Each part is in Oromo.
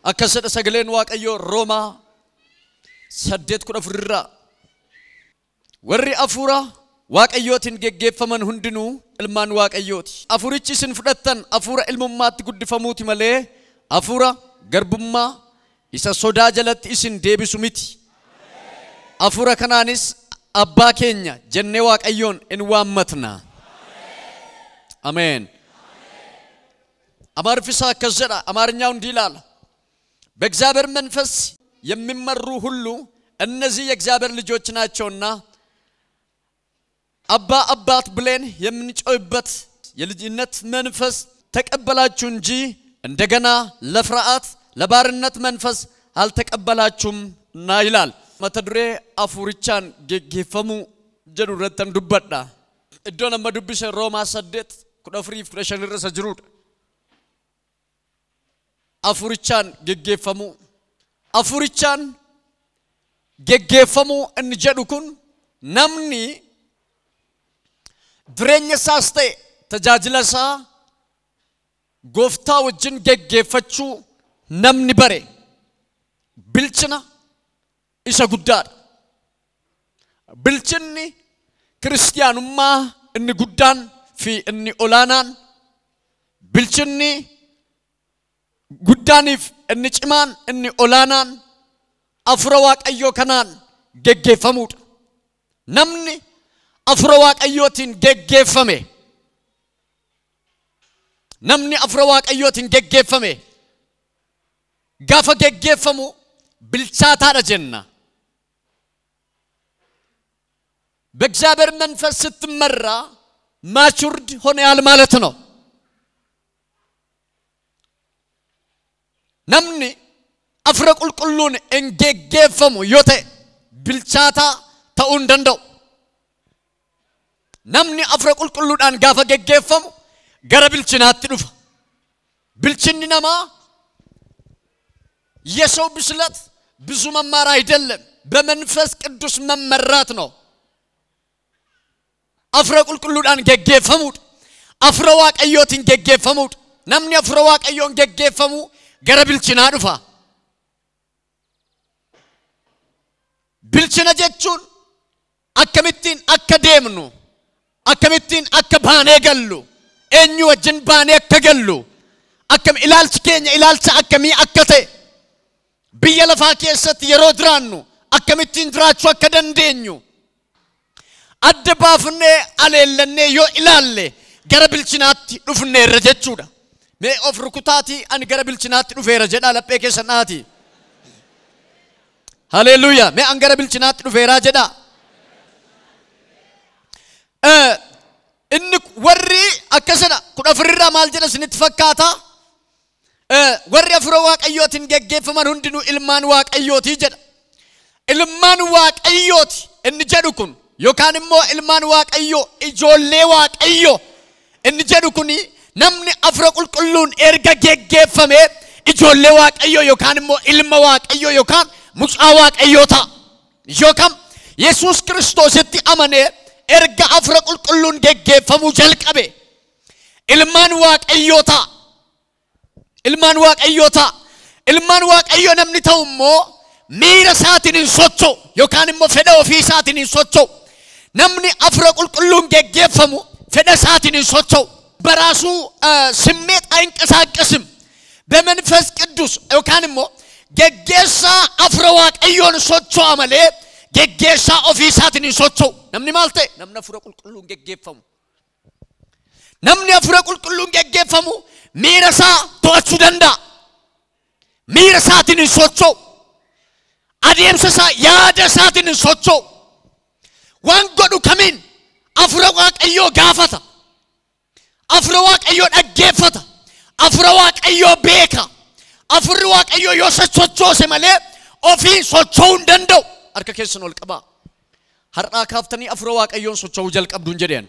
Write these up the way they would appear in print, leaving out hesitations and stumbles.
Akkasidha sagaleen Waaqayyoo Roomaa 8:14 irraa. Warri afuura Waaqayyootiin geggeeffaman hundinuu ilmaan Waaqayyooti. Afuurichi isin fudhattan afuura ilmummaatti guddifamuuti malee afuura garbummaa isa sodaa jalatti isin deebisu miti. Afuura kanaanis abbaa keenya jennee Waaqayyoon in waammatna. Ameen. Amaariffisaa akkas jedha, አማርኛው እንዲህ ይላል፣ በእግዚአብሔር መንፈስ የሚመሩ ሁሉ እነዚህ የእግዚአብሔር ልጆች ናቸውና አባ አባት ብለን የምንጮህበት የልጅነት መንፈስ ተቀበላችሁ እንጂ እንደገና ለፍርሃት ለባርነት መንፈስ አልተቀበላችሁም እና ይላል። Mata duree afuurichaan geggeeffamuu jedhu irrattan dubbadha. Iddoon amma dubbise Roomaa 8:14-15 irra isa jirudha. Afuurichaan geggeeffamuu. Afuurichaan geggeeffamuu inni jedhu kun namni jireenya isaas ta'e tajaajila isaa gooftaa wajjin geggeeffachuu namni bare bilchina isa guddaadha. Bilchinni kiristiyaanummaa inni guddaan fi inni olaanaan, bilchinni guddaaniif inni cimaan inni olaanaan afuura Waaqayyoo kanaan geggeeffamuudha. Namni afuura Waaqayyootiin geggeeffame, namni afuura Waaqayyootiin geggeeffame gaafa geggeeffamu bilchaataadha jenna. በእግዚአብሔር መንፈስ ስትመራ ማቹርድ ሆነያል ማለት ነው። Namni afuura qulqulluun hin geggeeffamu yoo ta'e bilchaataa ta'uu hin danda'u. Namni afuura qulqulluudhaan gaafa geggeeffamu gara bilchinaatti dhufa. Bilchinni namaa የሰው ብስለት ብዙ መማር አይደለም፣ በመንፈስ ቅዱስ መመራት ነው። Afuura qulqulluudhaan geggeeffamuudha. Afuura Waaqayyootiin geggeeffamuudha. Namni afuura Waaqayyoon geggeeffamu gara bilchinaa dhufa. Bilchina jechuun akkamittiin akka deemnu, akkamittiin akka baanee gallu, eenyu wajjin baanee akka gallu, akkam ilaalchi keenya ilaalcha akkamii akka ta'e, biyya lafaa keessatti yeroo jiraannu akkamittiin jiraachuu akka dandeenyu adda baafnee aleellannee yoo ilaalle gara bilchinaatti dhufneerra jechuudha. Mee of rukutaatii ani gara bilchinaatti dhufeera jedhaa laphee keessan dhaatii. Haleluuyaa. Mee an gara bilchinaatti dhufeeraa jedhaa. Inni warri akkasidha 14 irraa maal jedha isinitti fakkaata? Warri afuura Waaqayyootiin geggeeffaman hundinuu ilmaan Waaqayyootii jedha. Ilmaan Waaqayyooti inni jedhu kun yookaan immoo ilmaan Waaqayyoo ijoollee Waaqayyoo inni jedhu kun namni afuura qulqulluun erga geggeeffame ijoollee Waaqayyoo yookaan immoo ilma Waaqayyoo yookaan mucaa Waaqayyoo ta'a. Yookaan Yesuus Kiristoositti amanee erga afuura qulqulluun geggeeffamuu jalqabe ilmaan Waaqayyoo ta'a. Ilmaan Waaqayyoo ta'a. Ilmaan Waaqayyoo namni ta'u immoo miira isaatiin hin socho'u yookaan immoo fedha ofii isaatiin hin socho'u. Namni afuura qulqulluun geggeeffamu fedha isaatiin hin socho'u. በራሱ ስሜት አይንቀሳቀስም። በመንፈስ ቅዱስ yookaan immoo geggeessaa afuura Waaqayyoon socho'a malee geggeessaa ofii isaatiin hin socho'u. Namni maal ta'e? Namni afuura qulqulluun geggeeffamu. Namni afuura qulqulluun geggeeffamu miira isaa to'achuu danda'a. Miira isaatiin hin socho'u. Adeemsa isaa yaada isaatiin hin socho'u. Waan godhu kamiin afuura Waaqayyoo gaafata. Afuura Waaqayyoo dhaggeeffata. Afuura Waaqayyoo beeka. Afuurri Waaqayyoo yoo sochoose malee ofii socho'uu hin danda'u. Harka keessan ol qabaa. Har'aa kaaftanii afuura Waaqayyoon socho'uu jalqabduun jedheen.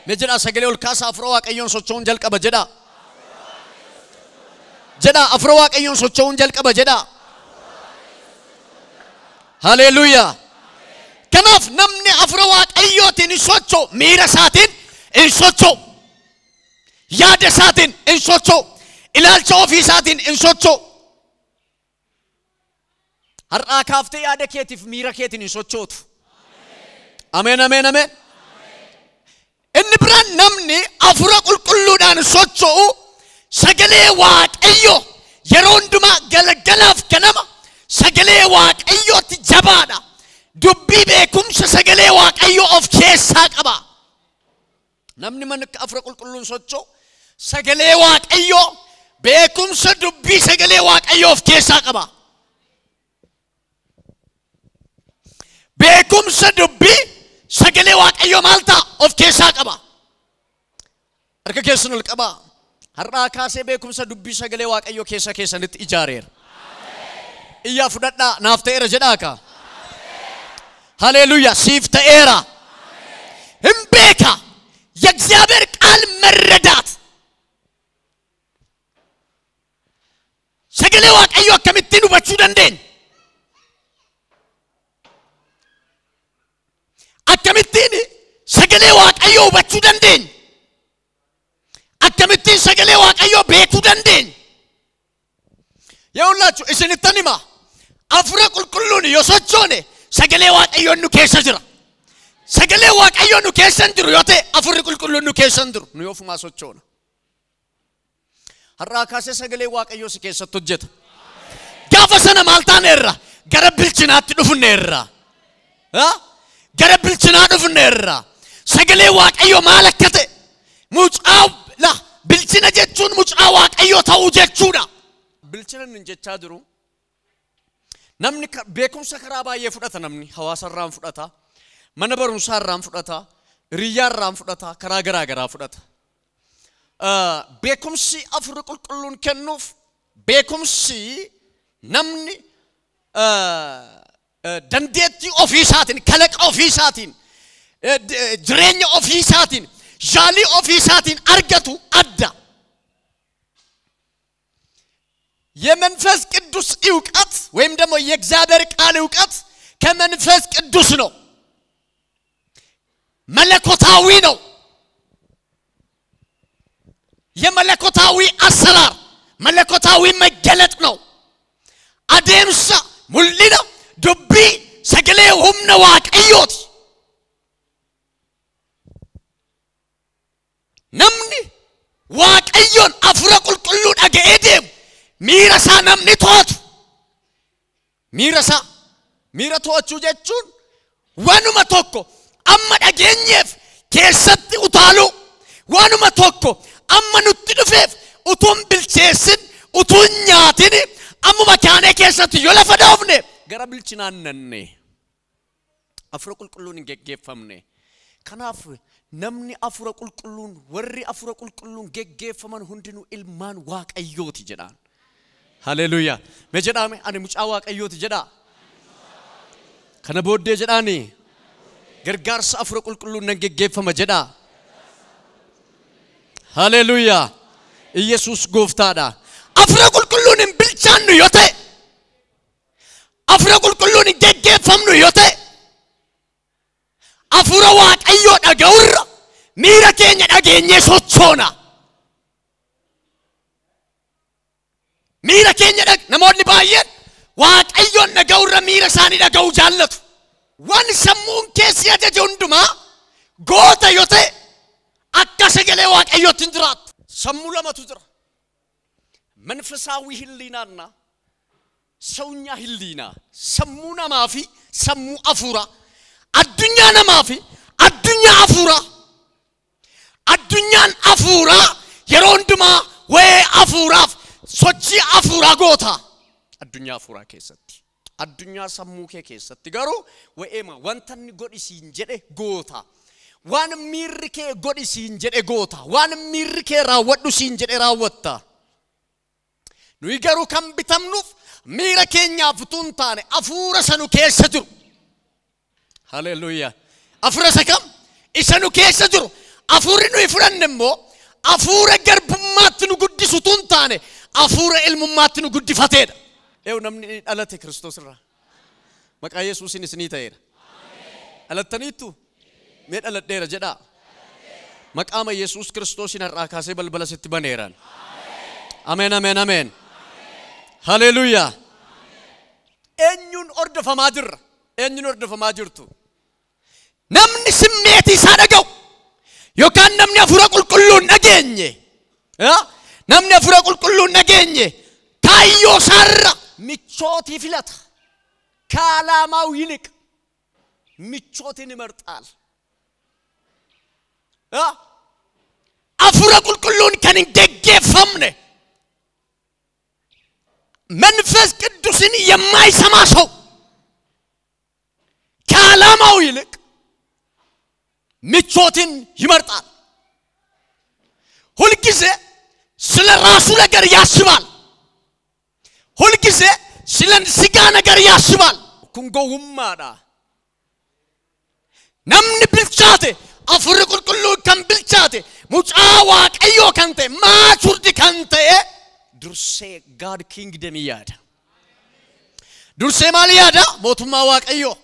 Mee jedhaa sagalee ol kaasaa afuura Waaqayyoon socho'uun jalqaba jedhaa. Jedhaa afuura Waaqayyoon socho'uun jalqaba jedhaa. Haleluuyaa. Kanaaf namni afuura Waaqayyootiin hin socho'u miira isaatiin hin socho'u. Yaada isaatiin hin socho'u. Ilaalcha ofii isaatiin hin socho'u. Har'aa kaaftee yaada keetiif miira keetiin hin sochootu. Ameen ameen ameen. Inni biraan namni hafuura qulqulluudhaan socho'u sagalee Waaqayyoo yeroo hundumaa galgalaaf ganama sagalee Waaqayyootti jabaadha. Dubbii beekumsa sagalee Waaqayyoo of keessaa qaba. Namni mana hafuura qulqulluun socho'u sagalee Waaqayyoo beekumsa dubbii sagalee Waaqayyoo of keessaa qaba. Beekumsa dubbii sagalee Waaqayyoo maal ta'a of keessaa qaba. Harka keessan ol qabaa. Har'aa kaasee beekumsa dubbii sagalee Waaqayyoo keessa keessanitti ijaareera. Iyyaa fudhadhaa naaf ta'eera jedhaa ka. Haleluuyaa siif ta'eera. Hin beeka የእግዚአብሔር ቃል መረዳት sagalee Waaqayyoo akkamittiin hubachuu dandeenya? Akkamittiin sagalee Waaqayyoo hubachuu dandeenya? Akkamittiin sagalee Waaqayyoo beekuu dandeenya? Yehullaችሁ isinittan hima hafuura qulqulluun yoo sochoone sagalee Waaqayyoon nu keessa jira. Sagalee Waaqayyoo nu keessa hin jiru yoo ta'e hafuurri qulqulluun nu keessa hin jiru. Nu ofumaa sochoona. Har'aa kaasee sagalee Waaqayyoo si keessatti hojjeta. Gaafa sana maal taaneerra? Gara bilchinaatti dhufneerra. Gara bilchinaa dhufneerra. Sagalee Waaqayyoo maal akka ta'e mucaa la bilchina jechuun mucaa Waaqayyoo ta'uu jechuudha. Bilchina nun jechaa jiru namni beekumsa karaa baay'ee fudhata namni hawaasarraan fudhata, mana barumsaarraan fudhata, hiriyyaarraan fudhata, karaa garaa garaa fudhata. Beekumsi hafuurri qulqulluun kennuuf beekumsi namni dandeettii ofiisaatiin, kalaqa ofiisaatiin, jireenya ofiisaatiin, yaalii ofiisaatiin argatu adda. የመንፈስ ቅዱስ እውቀት ወይም ደግሞ የእግዚአብሔር ቃል እውቀት ከመንፈስ ቅዱስ ነው። መለኮታዊ ነው። የመለኮታዊ አሰራር መለኮታዊ መገለጥ ነው። adeemsa mul'ina dubbii sagalee humna Waaqayyooti. Namni Waaqayyoon hafuura qulqulluu dhaga'ee deemu miira isaa namni to'atu. Miira isaa miira to'achuu jechuun waanuma tokko amma dhageenyeef keessatti utaaluu, waanuma tokko amma nutti dhufeef utuu hin bilcheessin utuu hin nyaatin ammuma kaanee keessatti yoo lafa dhoofne gara bilchinaan nanne hafuura qulqulluun hin geggeeffamne. Kanaaf namni hafuura qulqulluun warri hafuura qulqulluun geggeeffaman hundinuu ilmaan Waaqayyooti jedhaan. Haleluuyaa. Mee jedhaame ani mucaa Waaqayyooti jedhaa. Kana booddee jedhaani gargaarsa hafuura qulqulluun nan geggeeffama jedhaa. Haleluuyaa. Iyesuus gooftaadha. Hafuura qulqulluun hin bilchaannu yoo ta'e, hafuura qulqulluun hin geggeeffamnu yoo ta'e, hafuura Waaqayyoo dhaga'urra miira keenya dhageenyee sochoona. Miira keenya namoonni baay'een Waaqayyoon dhaga'urra miira isaanii dhaga'uu jaallatu. Waan sammuun keessi ajaje hundumaa goota yoo ta'e akka sagalee Waaqayyootti hin jiraattu. Sammuu lamatu jira. መንፈሳዊ ህሊናና ሰውኛ ህሊና። sammuu namaa fi sammuu hafuuraa. Addunyaa namaa fi addunyaa hafuuraa. Addunyaan hafuuraa yeroo hundumaa waa'ee hafuuraaf sochii hafuuraa goota. Addunyaa hafuuraa keessatti. Addunyaa sammuu kee keessatti garuu waa'eema wanta inni godhi siin jedhe goota. Waan miirri kee godhi siin jedhe goota. Waan miirri kee raawwadhu siin jedhe raawwatta. Nuyi garuu kan bitamnuuf miira keenyaaf utuu hin taane hafuura isa nu keessa jiru. Haleluuyaa. Hafuura isa kam? Isa nu keessa jiru. Hafuurri nuyi fudhanne immoo hafuura garbummaatti nu guddisu utuu hin taane hafuura ilmummaatti nu guddifateedha. Eewu namni dhalate Kiristoos irraa. Maqaa Yesuusiin isinii ta'eera. Dhalattaniittu? Mee dhaladheera jedhaa. Maqaama Yesuus Kiristoosiin har'aa kaasee balbala sitti baneeraan. Ameen ameen ameen. Haleluuyaa. Eenyuun Eenyuun hordofaa jirra? Eenyuun hordofaa jirtu? Namni simmeetii isaa dhaga'u yookaan namni hafuura qulqulluun dhageenye, namni hafuura qulqulluun dhageenye kaayyoo isaarra michootii filata. ከዓላማው ይልቅ ምቾትን ይመርጣል። Hafuura qulqulluun kan hin geggeeffamne, መንፈስ ቅዱስን የማይሰማ ሰው ከዓላማው ይልቅ ምቾትን ይመርጣል። ሁልጊዜ ስለ ራሱ ነገር ያስባል። ሁልጊዜ ስለ ስጋ ነገር ያስባል። Kun gowwummaadha. Namni bilchaate, hafuurri qulqulluun kan bilchaate, mucaa Waaqayyoo kan ta'e, matured kan ta'e, dursee God kingdom yaada. Dursee maal yaada? Mootummaa Waaqayyoo.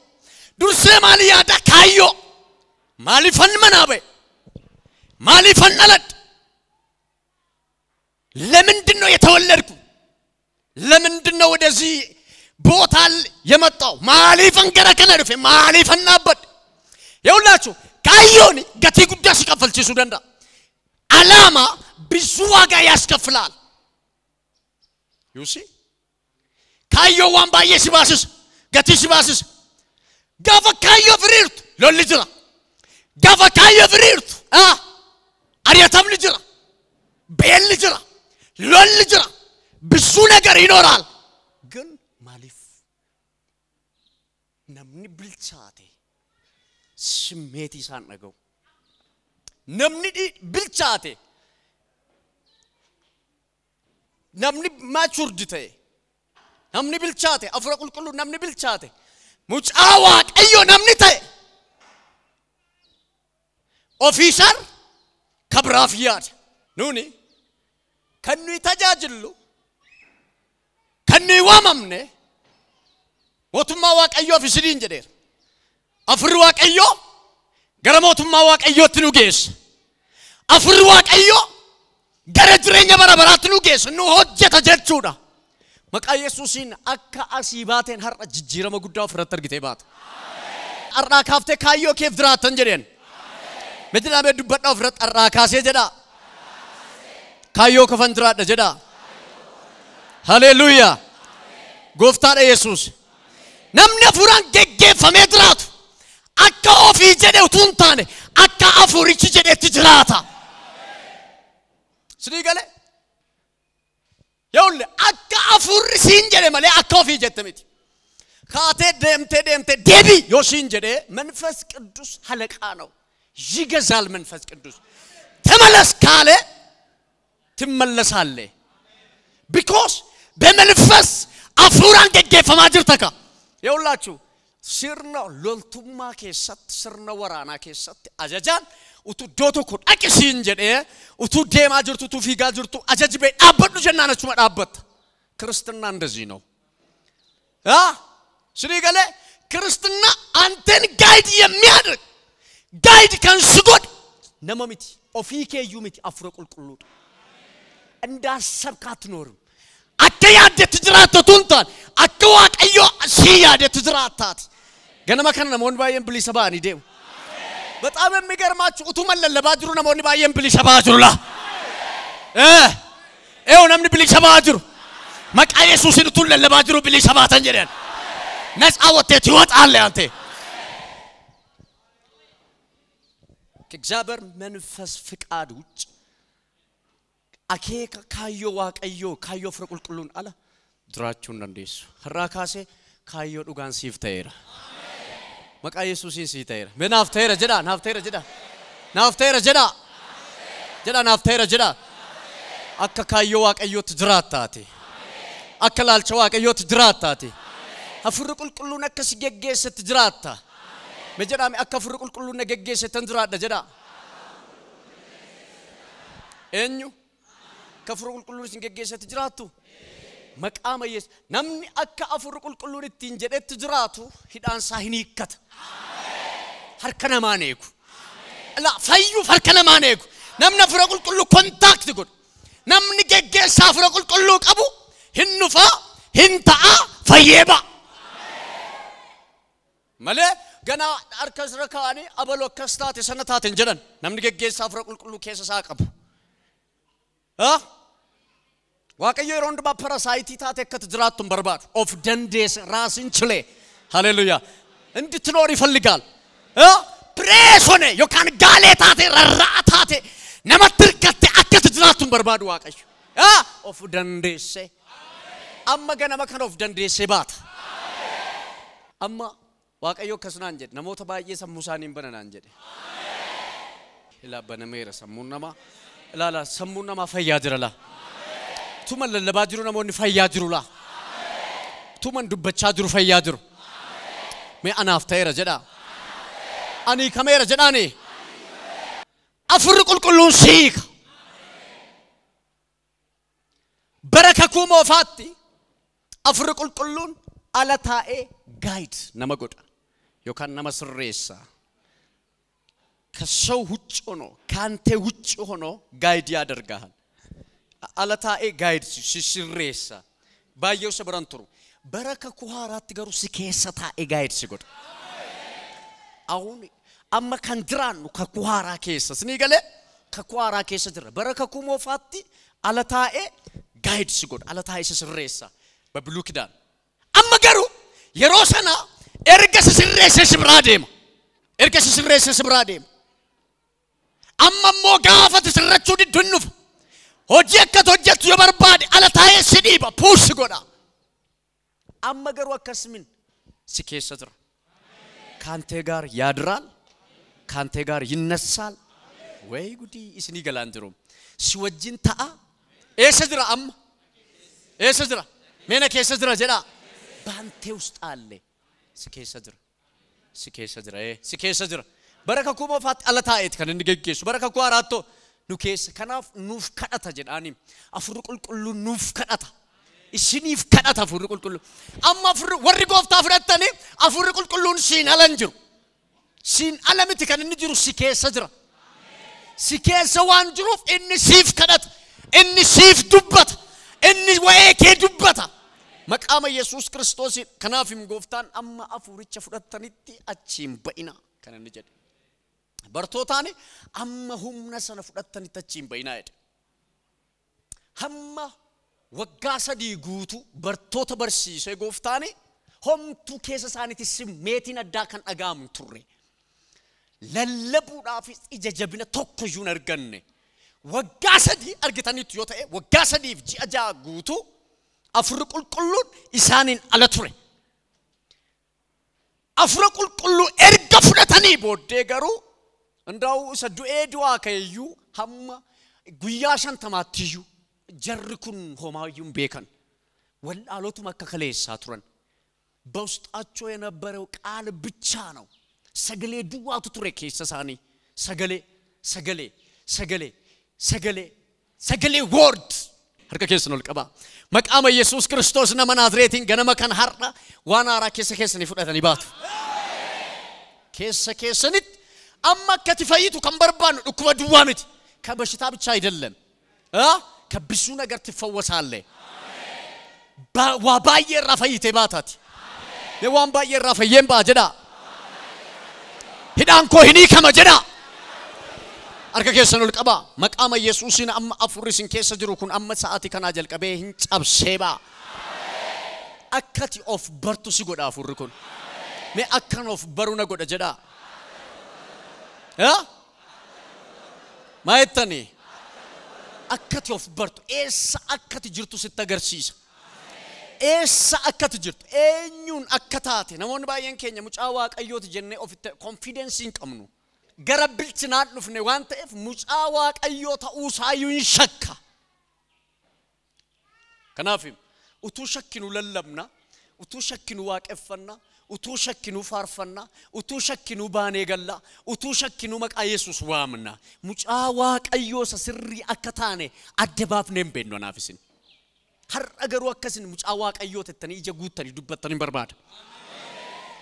Dursee maal yaada? Kaayyoo. Maaliifan manaa ba'e? Maaliifan dhaladhe? ለምንድን ነው የተወለድኩ? ለምንድን ነው ወደዚህ ቦታ የመጣው? Maaliifan gara kana dhufe? Maaliifan dhaabbadhe? የሁላችሁ kaayyoon gatii guddaa si kaffalchiisuu danda'a. ዓላማ ብዙ ዋጋ ያስከፍላል። You see, kaayyoo waan baay'ee si baasisa, gatii si baasisa. Gaafa kaayyoo firiirtu lolli jira. Gaafa kaayyoo firiirtu ari'atamni jira, beelli jira, lolli jira, ብዙ ነገር ይኖራል። ግን maaliif namni bilchaate simmeetii isaan dhaga'u? Namni bilchaate, namni matured ta'e, namni bilchaate, hafuura qulqulluu namni bilchaate, mucaa Waaqayyoo namni ta'e ofiisaan kabiraaf yaada. Nuuni kan nuyi tajaajillu, kan nuyi waamamne mootummaa Waaqayyoof isiniin jedheera. Hafuurri Waaqayyoo gara mootummaa Waaqayyootti nu geessa. Hafuurri Waaqayyoo gara jireenya bara baraatti nu geessa, nu hojjeta jechuudha. Maqaa Yesuusiin akka asii baateen har'a jijjiirama guddaa ofirratti argitee baata. Har'aa kaaftee kaayyoo keef jiraattan jedheen. Mee jedhamee dubbadhaa ofirratti, har'aa kaasee jedhaa. Kaayyoo kofan jiraadha jedhaa. Haleluuyaa. Gooftaadha Yesuus. Namni hafuuraan geggeeffamee jiraatu akka ofii jedhe utuu hin taane akka hafuurichi jedhetti jiraata. Sinii galee? Yawulle akka hafuurri siin jedhe malee akka ofii jette miti. Kaatee deemtee deemtee deebii yoo siin jedhee, መንፈስ ቅዱስ አለቃ ነው፣ ይገዛል። መንፈስ ቅዱስ ተመለስ ካለ ትመለሳለህ። Because በመንፈስ hafuuraan geggeeffamaa jirta ka. የሁላችሁ sirna loltummaa keessatti, sirna waraanaa keessatti ajajaan utuu iddoo tokko dhaqi siin jedhee, utuu deemaa jirtu, utuu fiigaa jirtu, ajaji bee dhaabbadhu jennaan achuma dhaabbatta. ክርስትና እንደዚህ ነው። አ sinii galee? ክርስትና አንተን guide የሚያደርግ, guide kan si godhu nama miti, ofii keeyyuu miti, hafuura qulqulluudha. እንዳሰብክ አትኖርም። Akka yaaddetti jiraatta utuu hin taane akka Waaqayyo sii yaadetti jiraattaati. Ganama kana namoonni baay'een bilisa ba'anii deemu. በጣም የሚገርማችሁ utuma lallabaa jiru namoonni baay'een bilisa ba'aa jiru laa. Eewu namni bilisa ba'aa jiru. Maqaa Yesuusin utuu lallabaa jiru bilisa baatan jedhan. ነፃ ወጥተህ ትወጣለህ አንተ። ከእግዚአብሔር መንፈስ ፍቃድ ውጭ akeeka kaayyoo Waaqayyoo, kaayyoo hafuura qulqulluun ala jiraachuu hin dandeessu. Har'aa kaasee kaayyoo dhugaan siif ta'eera. Maqaa Yesuusiin sii ta'eera. Mee naaf ta'eera jedhaa, naaf ta'eera jedhaa. Naaf ta'eera jedhaa. Jedhaa, naaf ta'eera jedhaa. Akka kaayyoo Waaqayyootti jiraattaati. Akka laalcha Waaqayyootti jiraattaati. Hafuurri qulqulluun akka si geggeessetti jiraatta. Mee jedhaame, akka hafuurri qulqulluun na geggeessettan jiraadha jedhaa. Eenyu? Akka hafuurri qulqulluun isin geggeessetti jiraattu? Maqaa Yesuus, namni akka hafuurri qulqulluun ittiin jedhetti jiraatu hidhaansaa hin hiikkata. Harka namaan eegu. La fayyuuf harka namaan eegu. Namni hafuura qulqulluu contact godhu. Namni geggeessaa hafuura qulqulluu qabu hin dhufaa, hin ta'aa, fayyee ba'a. Malee ganaa harka irra kaa'anii abaluu akkas taate sana taate hin jedhan. Namni geggeessaa hafuura qulqulluu keessa isaa qabu. Waaqayyo yeroo hundumaa parasaayitii taate akkati jiraattu hin barbaadu. Of dandeesse ራስን ችሌ ሃሌሉያ እንድትኖር ይፈልጋል። ፕሬስ ሆነ yookaan gaalee taate rarra'a taate namatti hirkatte akkati jiraattu hin barbaadu Waaqayyo. Of dandeesse. Amma ganama kana of dandeessee baata. Amma Waaqayyo akkas naan jedhe namoota baay'ee sammuu isaanii hin bana naan jedhe. Ilaa banameera sammuun namaa. Ilaala sammuun namaa fayyaa jira laa. Tuman lallabaa jiru namoonni fayyaa jiru laa. Tuman dubbachaa jiru fayyaa jiru. Mee anaaf ta'eera jedhaa. Ani kameera jedhaani. Afurri qulqulluun siika. Bara kakuu moofaatti afurri qulqulluun ala taa'ee guide nama godha yookaan nama sirreessa. ከሰው ውጭ ሆኖ ካንተ ውጭ ሆኖ guide ያደርጋል። Ala taa'ee guide si sirreessa. Baay'ee isa biran turu. Bara kakuu haaraatti garuu si keessa taa'ee guide si godha. አሁን amma kan jiraannu kakuu haaraa keessa. Sinii galee kakuu haaraa keessa jirra. Bara kakuu moofaatti ala taa'ee guide si godha. Ala taa'ee si sirreessa. በብሉይ ኪዳን amma garuu yeroo sana erga si sirreessee si biraa deema. Erga si sirreessee si biraa deema. Amma immoo gaafa sirrachuu diddu hin dhufa. Hojii akka hojjettu yoo barbaade ala taa'ee si dhiiba push si godha. Amma garuu akkasumin si keessa jira. ካንተ ጋር ያድራል፣ ካንተ ጋር ይነሳል። ወይ ጉዲ isinii galaan jiru. Si wajjin ta'a. Eessa jira amma? Eessa jira? Meena keessa jira jedhaa. በአንተ ውስጥ አለ። Si keessa jira. Si keessa jira. Si keessa jira. Bara kakuu moofaatti ala taa'eeti kan inni geggeessu. Bara kakuu haaraatto nu keessa. Kanaaf nuuf kadhata jedhaani. Afurri qulqulluun nuuf kadhata. Isiniif kadhata afurri qulqulluun. Amma afurri warri gooftaa fudhattanii afurri qulqulluun siin ala hin jiru. Siin ala miti kan inni jiru si keessa jira. Si keessa waan jiruuf inni siif kadhata. Inni siif dubbata. Inni waa'ee kee dubbata. Maqaama Yesuus Kiristoosiin kanaaf hin gooftaan amma afuricha fudhattanitti achiin ba'ina kan inni jedhe. Bartootaan amma humna sana fudhattanitti achiin ba'inaa jedhe. Hamma waggaa 3 guutuu bartoota barsiisee gooftaan homtuu keessa isaaniitti simmeetiin addaa kan dhaga'amu turre. Lallabuudhaafis ija jabina tokko iyyuu hin arganne. Waggaa 3 argitaniitu yoo ta'e waggaa 3 fi ji'a 6 guutuu afurri qulqulluun isaaniin ala ture. Afurri qulqulluu erga fudhatanii booddee garuu ndaa'u isa du'ee du'aa ka'eyyuu hamma guyyaa 50 iyyuu jarri kun homaayyuu hin beekan. Wallaalotuma akka kaleessaa turan. በውስጣቸው የነበረው ቃል ብቻ ነው። Sagalee duwwaatu ture keessa isaanii. Sagalee, sagalee, sagalee, sagalee, sagalee word. Harka keessan ol qabaa. Maqaama Yesuus Kiristoos nama Naazreetiin ganama kan har'a waan haaraa keessa keessanii fudhatanii baatu. Keessa keessanitti amma akkati fayyitu kan barbaannu dhukkuba duwwaa miti. ከበሽታ ብቻ አይደለም ከብዙ ነገር ትፈወሳለህ። Waa baay'ee irraa fayyitee baataati. Mee waan baay'ee irraa fayyeen ba'a jedhaa. Hidhaan koo hin hiikama jedhaa. Harka keessan ol qabaa. Maqaama Yesuusiin amma afurri isin keessa jiru kun amma sa'aatii kanaa jalqabee hin cabsee ba'a. Akkati of bartu si godha afurri kun. Mee akkan of baru na godha jedhaa. Maa jettanii? Akkati of bartu eessa akkati jirtu sitti agarsiisa. Eessa akkati jirtu eenyuun akka taate namoonni baay'een keenya mucaa waaqayyooti jennee ofitti konfiidensii hin qabnu. Gara bilchinaan dhufne waan ta'eef mucaa waaqayyoo ta'uu isaayyuu hin shakka. Kanaaf utuu shakkinuu lallabna, utuu shakkinuu waaqeffanna, utuu shakkinuu faarfanna, utuu shakkinuu baanee galla, utuu shakkinuu maqaa Yesuus waamna. Mucaa waaqayyoo isa sirrii akka taane adda baafnee hin beeknu anaaf isin. Har'a garuu akkasin mucaa waaqayyoo tettanii ija guuttanii dubbattanii barbaada.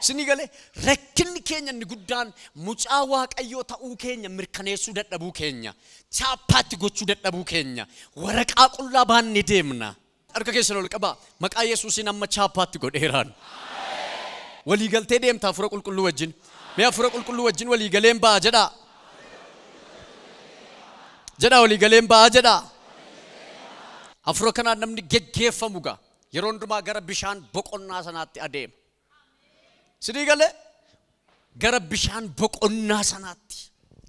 Isinii galee rakkinni keenya inni guddaan mucaa waaqayyoo ta'uu keenya mirkaneessuu dadhabuu keenya, chaappaatti gochuu dadhabuu keenya, waraqaa qullaa baannee deemna. Harka keessan ol qabaa. Maqaa Yesuusiin amma chaappaatti godheeraan. Walii galtee deemta hafuura qulqulluu wajjin. Mee hafuura qulqulluu wajjin walii galeen ba'a jedhaa. Jedhaa walii galeen ba'a jedhaa. Hafuura kanaan namni geggeeffamu gaa yeroo hundumaa gara bishaan boqonnaa sanaatti adeema. Sidii galee gara bishaan boqonnaa sanaatti,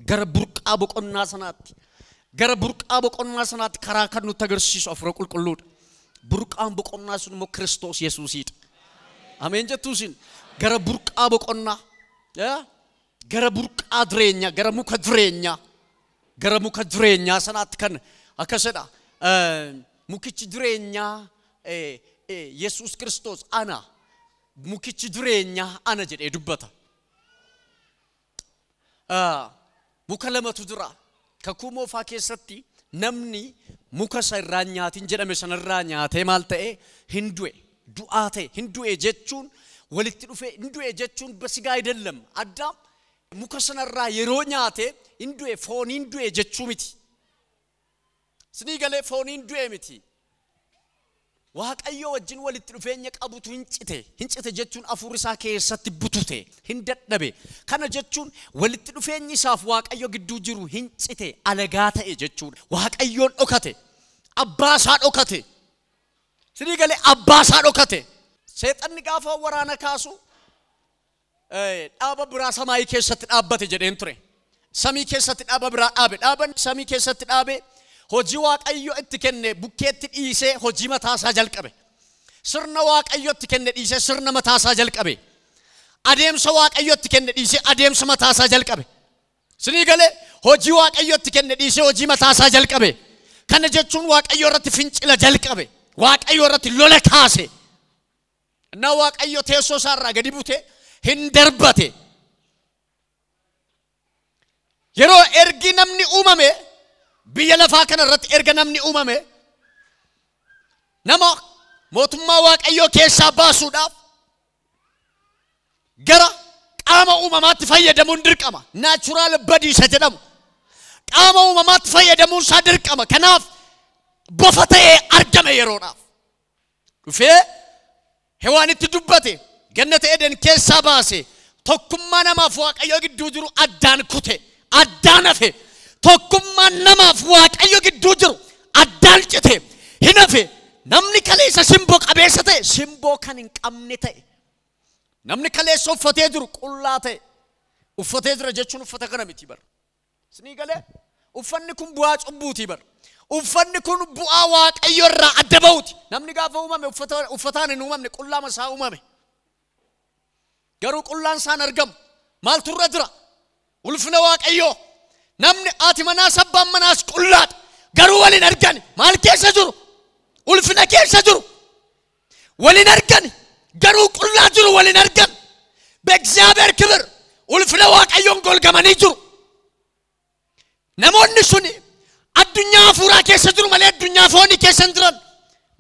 gara burqaa boqonnaa sanaatti, gara burqaa boqonnaa sanaatti karaa kan nutti agarsiisu hafuura qulqulluudha. Burqaan boqonnaa sun immoo Kiristoos Yesuusiidha. Ameen jettuusin gara burqaa boqonnaa, gara burqaa jireenyaa, gara muka jireenyaa, gara muka jireenyaa sanaatti kan akkasidha. Mukichi jireenyaa Yesuus Kiristoos ana, mukichi jireenyaa ana jedhee dubbata. Muka lamatu jira. Kakuu moofaa keessatti namni muka isa irraa nyaatin jedhame sanarraa nyaatee maal ta'e hin du'e, du'aa ta'e. Hin du'e jechuun walitti dhufee hin du'e jechuun basigaa አይደለም. Addaam muka sanarraa yeroo nyaate hin du'e, fooniin du'e jechuu miti. Sinii galee fooniin du'e miti. Waaqayyo wajjin walitti dhufeenya qabutu hin cite. Hin cite jechuun hafuurri isaa keessatti butute, hin dadhabe. Kana jechuun walitti dhufeenyi isaaf Waaqayyo gidduu jiru hin cite, alagaa ta'e jechuudha. Waaqayyoon dhokate, abbaa isaa dhokate. Sinii galee abbaa isaa dhokate. Seexanni gaafa waraana kaasu dhaaba biraa samaayii keessatti dhaabbate jedheen ture. Samii keessatti dhaaba biraa dhaabe. Dhaaban samii keessatti dhaabe hojii Waaqayyo itti kenne bukkeetti dhiisee hojii mataa isaa jalqabe. Sirna Waaqayyo itti kenne dhiisee sirna mataa isaa jalqabe. Adeemsa Waaqayyo itti kenne dhiisee adeemsa mataa isaa jalqabe. Sinii galee hojii Waaqayyo itti kenne dhiisee hojii mataa isaa jalqabe. Kana jechuun Waaqayyo irratti fincila jalqabe. Waaqayyo irratti lola kaase. Innaa Waaqayyo teessoo isaa irraa gadi bute hin darbate. Yeroo ergi namni uumame biyya lafaa kana irratti erga namni uumame nama mootummaa Waaqayyoo keessaa baasuudhaaf gara qaama uumamaatti fayyadamuun dirqama. Naachuraal badiisa jedhamu. Qaama uumamaatti fayyadamuun isaa dirqama. Kanaaf bofa ta'ee argame yeroodhaaf. Dhufee Hewaanitti dubbate, gannata Eden keessaa baase, tokkummaa namaaf Waaqayyoo gidduu jiru addaan kute, addaan hafe. Tokkummaa namaaf Waaqayyo gidduu jiru addaan cite, hin hafe. Namni kaleessa simboo qabeessa ta'e simboo kan hin qabne ta'e. Namni kaleessa uffatee jiru qullaa ta'e. Uffatee jira jechuun uffata kana miti bara. Sinii galee uffanni kun bu'aa cubbuuti bara. Uffanni kun bu'aa Waaqayyo irraa adda ba'uuti. Namni gaafa uumame uffataan hin uumamne, qullaa masaa uumame. Garuu qullaan isaan argamu. Maaltu irra jira? Ulfina Waaqayyoo. Namni haati manaas abbaan manaas qullaadha. Garuu waliin argani. Maal keessa jiru? Ulfina keessa jiru. Waliin argani. Garuu qullaa jiru waliin argan. በእግዚአብሔር ክብር ulfina Waaqayyoon golgamanii jiru. Namoonni suni addunyaa hafuuraa keessa jiru malee addunyaa foonii keessa hin jiran.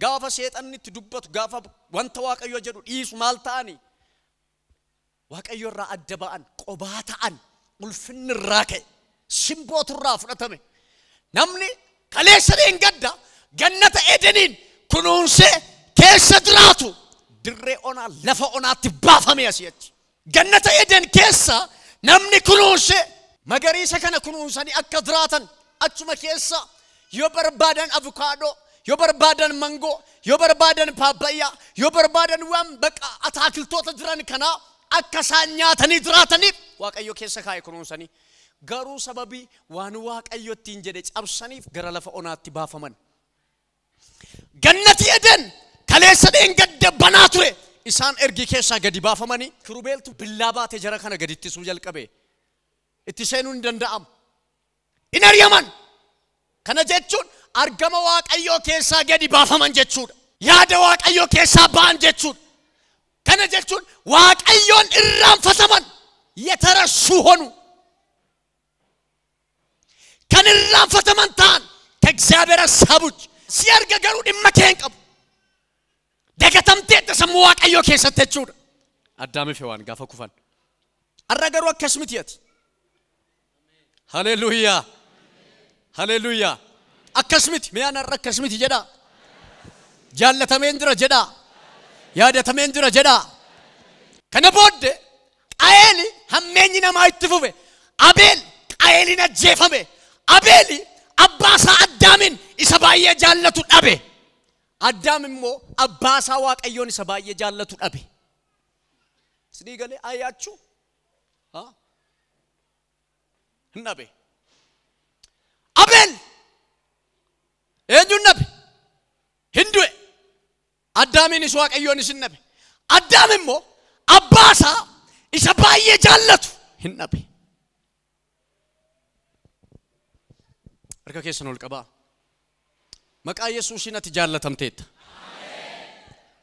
Gaafa seexanni itti dubbatu, gaafa wanta Waaqayyo jedhu dhiisu maal ta'ani? Waaqayyo irraa adda ba'an, qobaa ta'an, ulfinni irraa ka'e, simbootu irraa fudhatame. Namni kaleessa gadda gannata Edeniin kunuunsee keessa jiraatu dirree onaa lafa onaatti baafame asii achi. Gannata Eden keessa namni kunuunsee magariisa kana kunuunsanii akka jiraatan achuma keessa yoo barbaadan avukaadoo, yoo barbaadan mangoo, yoo barbaadan paappaayyaa, yoo barbaadan waan baqa ataakiltoota jiran kanaa akka isaan nyaatanii jiraataniif Waaqayyo keessa kaa'e kunuunsanii. Garuu sababii waan Waaqayyo ittiin jedhe cabsaniif gara lafa onaatti baafaman. Gannati Eden kaleessa dheengadda banaa ture. Isaan ergi keessaa gadi baafamanii kirubeeltu billaa baate jara kana gadi ittisuu jalqabe. Itti seenuun hin danda'amu. Hin ari'aman. Kana jechuun argama Waaqayyoo keessaa gadi baafaman jechuudha. Yaada Waaqayyoo keessaa ba'an jechuudha. Kana jechuun Waaqayyoon irraanfataman የተረሱ ሆኑ። Kan irraanfataman ta'an ከእግዚአብሔር ሀሳብ ውጭ si arga garuu dhimma kee hin qabu. Dagatamteetta sammuu Waaqayyoo keessatti jechuudha. Addaamii fi Hewaan gaafa kufan. Har'a garuu akkas miti ati. Haleluuyaa. Haleluuyaa. Akkas miti. Mi'aan har'a akkas miti jedhaa. Jaallatameen jira jedhaa. Yaadatameen jira jedhaa. Kana booddee Qaayeel hammeenyi namaa itti fufe. Abeel Qaayelin ajjeefame. Abeeli abbaa isaa Addaamin isa baay'ee jaallatu dhabe. Addaam immoo abbaa isaa Waaqayyoon isa baay'ee jaallatu dhabe. Isinii galee ayyaachuu? Hin dhabe. Abeel eenyuun dhabe? Hin du'e. Addaamiinis Waaqayyoonis hin dhabe. Addaam immoo abbaa isaa isa baay'ee jaallatu hin dhabe. Harka keessan ol qabaa. Maqaa Yesuusiin ati jaallatamteetta.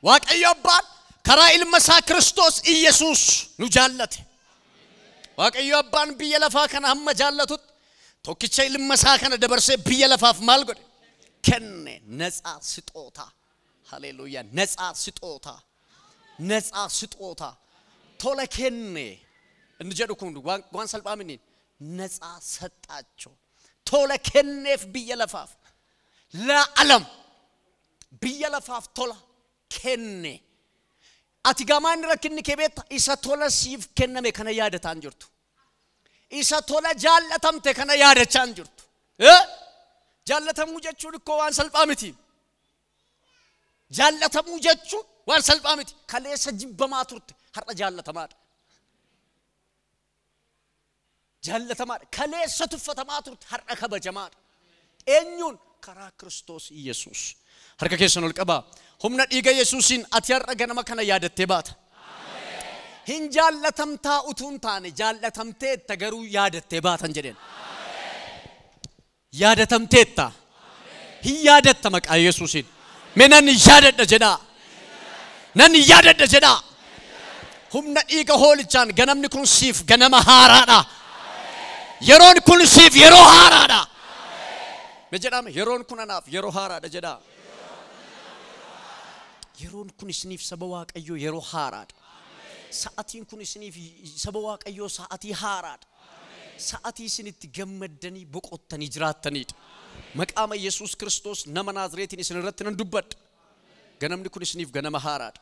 Waaqayyo abbaan karaa ilma isaa Kiristoos Iyesuus nu jaallate. Waaqayyo abbaan biyya lafaa kana hamma jaallatutti tokkicha ilma isaa kana dabarsee biyya lafaaf maal godhe? Kenne. ነፃ ስጦታ። ሃሌሉያ። ነፃ ስጦታ። ነፃ ስጦታ። tola kenne inni jedhu kun waan salphaa miti. ነፃ ሰጣቸው። tola kenneef biyya lafaaf. ለዓለም biyya lafaaf tola kenne. Ati gamaan rakkinni kee beekta isa tola siif kenname kana yaadataan jirtu. Isa tola jaallatamte kana yaadachaan jirtu. Jaallatamuu jechuun ikkoo waan salphaa miti. Jaallatamuu jechuun waan salphaa miti. Kaleessa jibbamaa turte har'a jaallatamaadha. Jaallatamaadha. Kaleessa tuffatamaa turte har'a kabajamaadha. Eenyuun? Karaa Kiristoos Iyesuus. Harka keessan ol qabaa. Humna dhiiga Yesuusiin ati har'a ganama kana yaadattee baata. Hin jaallatamtaa utuu hin taane jaallatamteetta garuu yaadattee baatan jedheen. Yaadatamteetta. Hin yaadatta maqaa Yesuusiin. Mee nan yaadadha jedhaa. Nan yaadadha jedhaa. Humna dhiiga hoolichaan ganamni kun siif ganama haaraadha. Yeroon kun siif yeroo haaraadha. Mee jedhame yeroon kun anaaf yeroo haaraadha jedhaa. Yeroon kun isiniif saba Waaqayyoo yeroo haaraadha. Sa'atiin kun isiniif saba Waaqayyoo sa'atii haaraadha. Sa'atii isinitti gammaddanii boqottanii jiraattaniidha. Maqaama Yesuus Kiristoos nama Naazreetiin isin irratti nan dubbadha. Ganamni kun isiniif ganama haaraadha.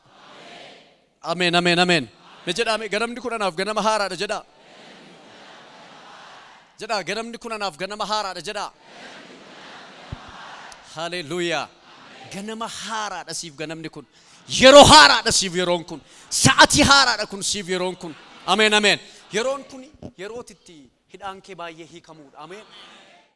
Ameen ameen ameen. Mee jedhame ganamni kun anaaf ganama haaraadha jedhaa. Jedhaa ganamni kun anaaf ganama haaraadha jedhaa. Haleluuyaa. Ganama haaraadha siif ganamni kun. Yeroo haaraadha siif yeroon kun. Sa'atii haaraadha kun siif yeroon kun. Ameen ameen. Yeroon kun yerootitti hidhaan kee baay'ee hiikamuudha. Ameen.